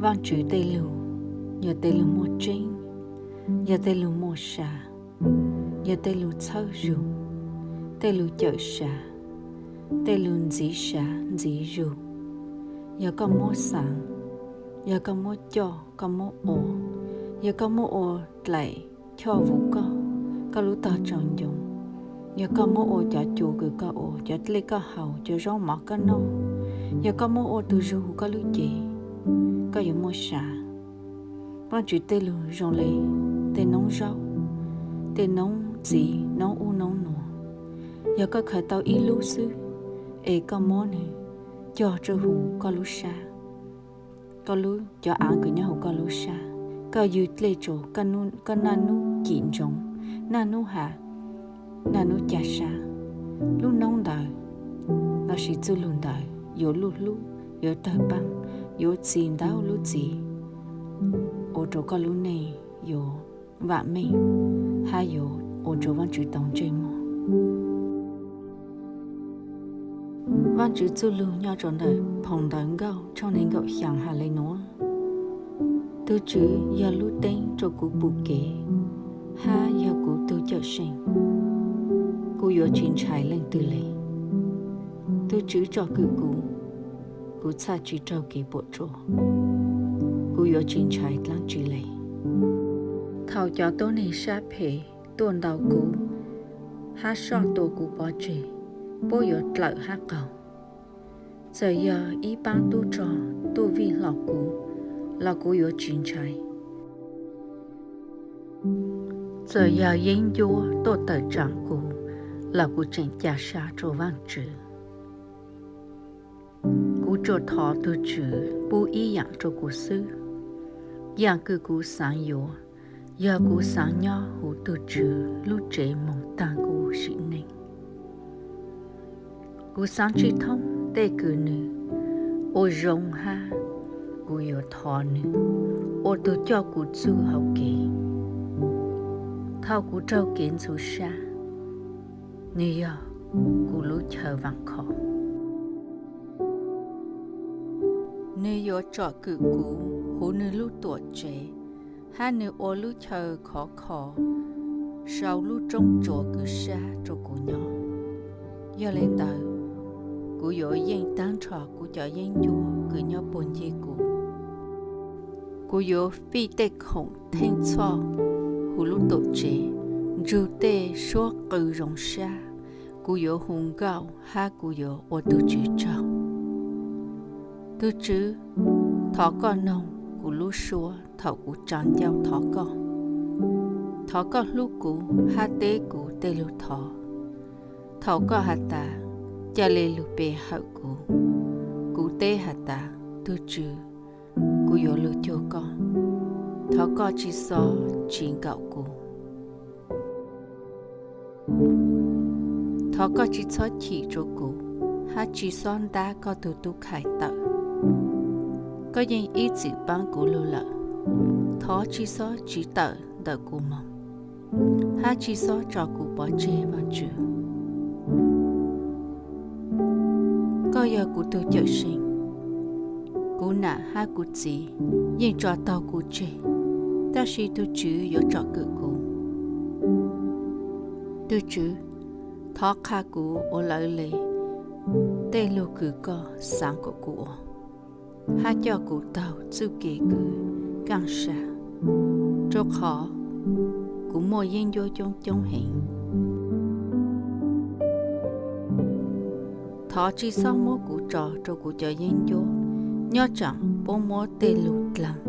Vaajtswv tej lug yog tej lug muaj tseeb, yog tej lug muaj sa, yog tej lug txhawb zug, tej lug cawm sa, tej lug ntxiv sa ntxiv zug. Yog koj muab xaav, yog koj muab coj, koj muab ua, yog koj muab ua dlaim choj vuv koj, koj lub tog tsaus ncoo, yog koj muab ua cov cua kws koj ua, cov dlej koj haus, cov zaub mov koj noj, yog koj muab ua tug zug huv koj lub cev, koj yuav muaj sa. Vaajtswv tej lug zoo le tej noob zaub, tej noob txiv, noob ub noob nuav. Yog koj khaws tau ib lub xwb, es koj muab nwg cog tsua huv koj lub sab, koj lub, cov aav kws nyob huv koj lub sab, koj ywg dlej tsua, koj naj nub cim ntsoov, naj nub has, naj nub ca sab, lub noob ntawd lossis txuj lug ntawd yuav luj hlub, yuav tawg paab, yuav txi ntau lub txim, ua rua koj lub neej yuav vaam meej, hab yuav ua rua Vaajtswv tau ntsej muag. Vaajtswv txuj lug nyob rua ntawm Phau Ntawv Nkauj tshooj neeg nkaum xyaa has le nuav: Tug Tswv yog lub teeb rua kuv pum kev, hab yog kuv tug cawm seej. Kuv yuav tsi ntshai leej twg le? Tug Tswv tsom kwm kuv, kuv txhaj tsi raug kev puam tsuaj. Kuv yuav tsi ntshai dlaab tsi le? Thaum cov tuab neeg sab phem tuaj ntaus kuv hab soj tua kuv pov tseg, puab yuav dlawm hab qaug. Txawm yog ib paab tub rog tuaj vij hlo kuv los kuv yuav tsi ntshai. Txawm yog yeeb ncuab tuaj tawm tsaam kuv los kuv tseem ca sab rua Vaajtswv. Kuv tsuas thov tug Tswv pub ib yaam rua kuv xwb. Yaam kws kuv xaav yuav yog kuv xaav nyob huv tug Tswv lub tsev moog taag kuv sim neej. Kuv xaav tsi thoob tej kws nwg ua zoo hab kuv yuav thov nwg ua tug coj kuv txuj hauv kev. Thaum kuv raug kev ntxhov sab, nwg yog kuv lub chaw vaam khov. Nwg yuav tsom kwm kuv huv nwg lub tuam tsev, hab nwg ua lub chaw khov kho sau lub roob tsuas kws sab rua kuv nyob. Yog le ntawd, kuv yuav yeej taag nrho kuv cov yeeb ncuab kws nyob puag ncig kuv. Kuv yuav fij tej khoom theej txhoj huv lub tuam tsev, nrug tej suab qw zoo sab. Kuv yuav hu nkauj hab kuv yuav ua tug Tswv tsaug. Tug Tswv, thov koj noog kuv lub suab thaum kuv tsa ncauj thov koj. Thov koj hlub kuv hab teb kuv tej lug thov. Thaum koj has tas, ca le lug pe hawm kuv, kuv teb has tas, tug Tswv, kuv yuav lug cuag koj. Thov koj tsi xob tsi nkaum kuv. Thov koj tsi txhob chim rua kuv, hab tsi xob ntab koj tug tub khai tawm. Koj yeej ib txwm paab kuv lug lawm. Thov tsi xob tsiv tawm ntawm kuv moog, hab tsi xob tso kuv pov tseg Vaajtswv. Koj yog kuv tug cawm seej. Kuv nam hab kuv txiv yeej tso taug kuv tseg, tab sis tug Tswv yuav tsom kwm kuv. Tug Tswv, thov qha kuv ua lawv le tej lug kws koj xaav kuas kuv ua, hab coj kuv taug txuj kev kws kaaj sa, rua qhov kuv muaj yeeb ncuab coob coob heev. Thov tsi xob muab kuv tso rua kuv cov yeeb ncuab, nyob tsaam puab muab tej lug dlaag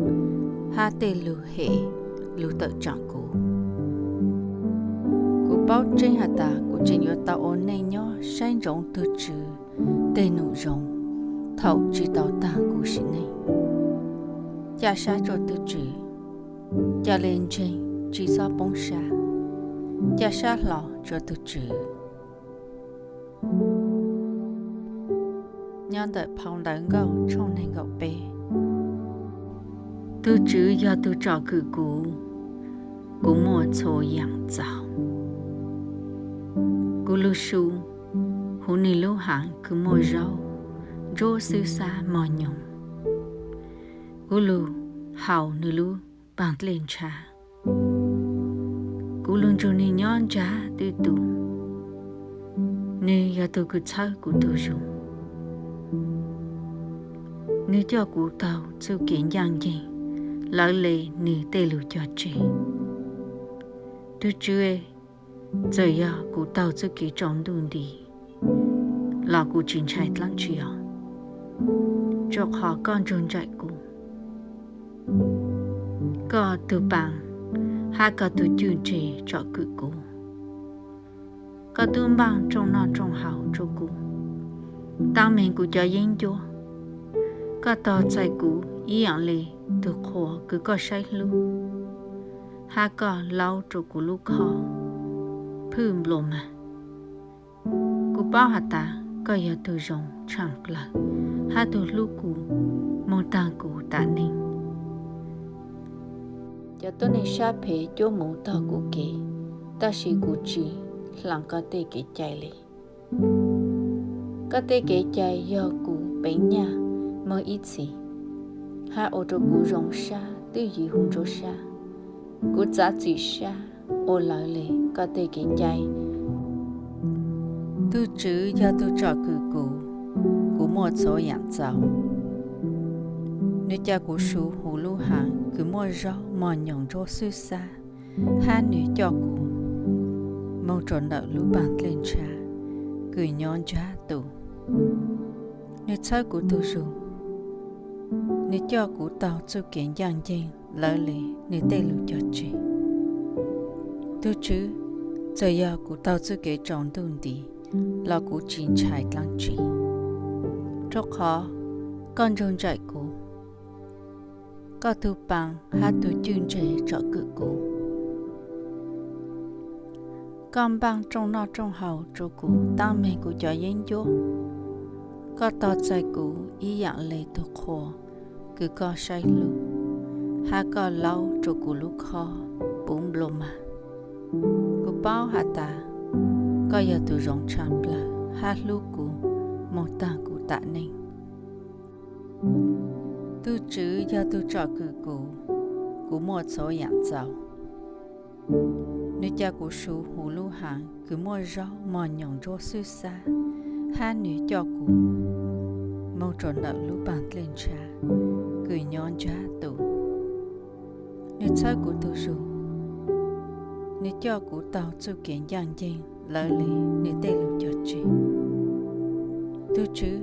hab tej lug hem lug tawm tsaam kuv. Kuv paub tseeb has tas kuv tseem yuav tau ua neej nyob saib ntsoov tug Tswv tej num zoo thaum tsi tau taag kuv sim neej. Ca sab rua tug Tswv, ca le ntseeg tsi xob poob sab, ca sab hlo rua tug Tswv. Nyob ntawm Phau Ntawv Nkauj tshooj neeg nkaum peb. Tug Tswv yog tug tsom kwm kuv, kuv muaj txhua yaam txaus. Kuv lug su huv nwg lub haav kws muaj zaub ntsuab xwb xab mog nyoog. Kuv lug haus nwg lub paag dlej ntshav. Kuv lug nrug nwg nyob ntsag twb tu. Nwg yog tug kws txhawb kuv tug zug. Nwg coj kuv taug txuj kev ncaaj nceeg lawv le nwg tej lug cog tseg. Tug Tswv, txawm yog kuv taug txuj kev tsaus ntuj nti los kuv tsi ntshai dlaab tsi os, rua qhov koj nrug nraim kuv. Koj tug paa hab koj tug cwj ntseg tsom kwm kuv. Koj tub npaaj rooj noj rooj haus rua kuv, taab meeg kuv cov yeeb ncuab. Koj tog txais kuv ib yaam le tug qhua kws koj saib hlub, hab koj laub rua kuv lub khob phwj nplua mag. Kuv paub has tas koj yog tug zoo tshaaj plawg hab tug hlub kuv moog taag kuv tam neej. Cov tuab neeg sab phem cuab moov tog kuv kev, tab sis kuv tsi hlaam koj tej kev cai le. Koj tej kev cai yog kuv peev nyaj moog ib txhis, hab ua rua kuv zoo sab twb yim huv nruab sab. Kuv txav txim sab ua lawv le koj tej kev cai. Tug Tswv yog tug tsom kwm kuv, kuv muaj txhua yaam txaus. Nwg ca kuv su huv lub haav kws muaj zaub mog nyoos ntsuab xwb xab, hab nwg coj kuv moog rua ntawm lub paag dlej ntshav kws nyob ntsag tu. Nwg txhawb kuv tug zug, nwg coj kuv taug txuj kev ncaaj nceeg lawv le nwg tej lug cog tseg. Tug Tswv, txawm yog kuv taug txuj kev tsaus ntuj nti los kuv tsi ntshai dlaab tsi, rua qhov koj nrug nraim kuv. Koj tug paa hab tug cwj ntseg tsom kwm kuv. Koj npaaj rooj noj rooj haus rua kuv, taab meeg kuv cov yeeb ncuab. Koj tog txais kuv ib yaam le tug qhua kws koj saib hlub, hab koj laub rua kuv lub khob puv nplua mag. Kuv paub has tas koj yog tug zoo tshaaj plawg hab hlub kuv moog taag kuv tam neej. Tug Tswv yog tug tsom kwm kuv, kuv muaj txhua yaam txaus. Nwg ca kuv su huv lub haav kws muaj zaub mog nyoos ntsuab xwb xab, hab nwg coj kuv moog rua ntawm lub paag dlej ntshav kws nyob ntsag tu. Nwg txhawb kuv tug zug, nwg coj kuv taug txuj kev ncaaj nceeg lawv le nwg tej lug cog tseg. Tug Tswv,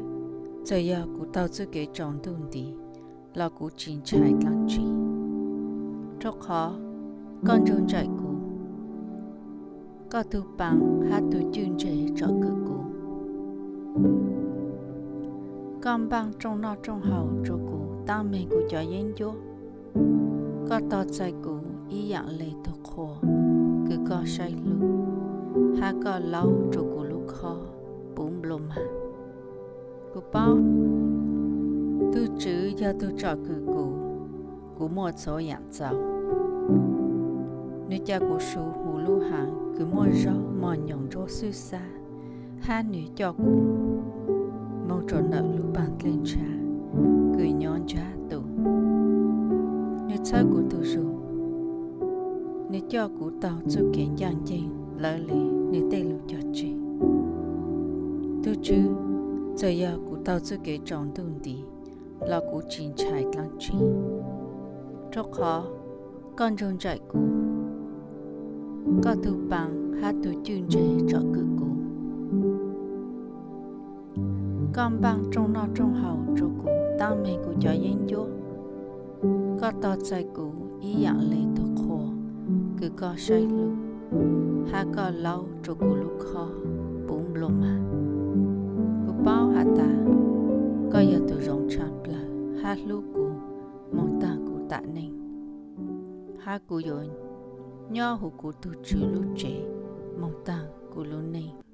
txawm yog kuv taug txuj kev tsaus ntuj nti los kuv tsi ntshai dlaab tsi, rua qhov koj nrug nraim kuv. Koj tug paa hab tug cwj ntseg tsom kwm kuv. Koj npaaj rooj noj rooj haus rua kuv, taab meeg kuv cov yeeb ncuab. Koj tog txais kuv ib yaam le tug qhua kws koj saib hlub, hab koj laub rua kuv lub khob puv nplua mag. Kuv paub tug Tswv yog tug tsom kwm kuv, kuv muaj txhua yaam txaus. Nwg ca kuv su huv lub haav kws muaj zaub mog nyoos ntsuab xwb xab, hab nwg coj kuv moog rua ntawm lub paag dlej ntshav kws nyob ntsag tu. Nwg txhawb kuv tug zug, nwg coj kuv taug txuj kev ncaaj nceeg lawv le nwg tej lug cog tseg. Tug Tswv, txawm yog kuv taug txuj kev tsaus ntuj nti los kuv tsi ntshai dlaab tsi, rua qhov koj nrug nraim kuv. Koj tug paa hab tug cwj ntseg tsom kwm kuv. Koj npaaj rooj noj rooj haus rua kuv, taab meeg kuv cov yeeb ncuab. Koj tog txais kuv ib yaam le tug qhua kws koj saib hlub, hab koj laub rua kuv lub khob puv nplua mag. Kuv paub has tas koj yog tug zoo tshaaj plawg hab hlub kuv moog taag kuv tam neej, hab kuv yuav nyob huv kuv tug Tswv lub tsev moog taag kuv lub neej.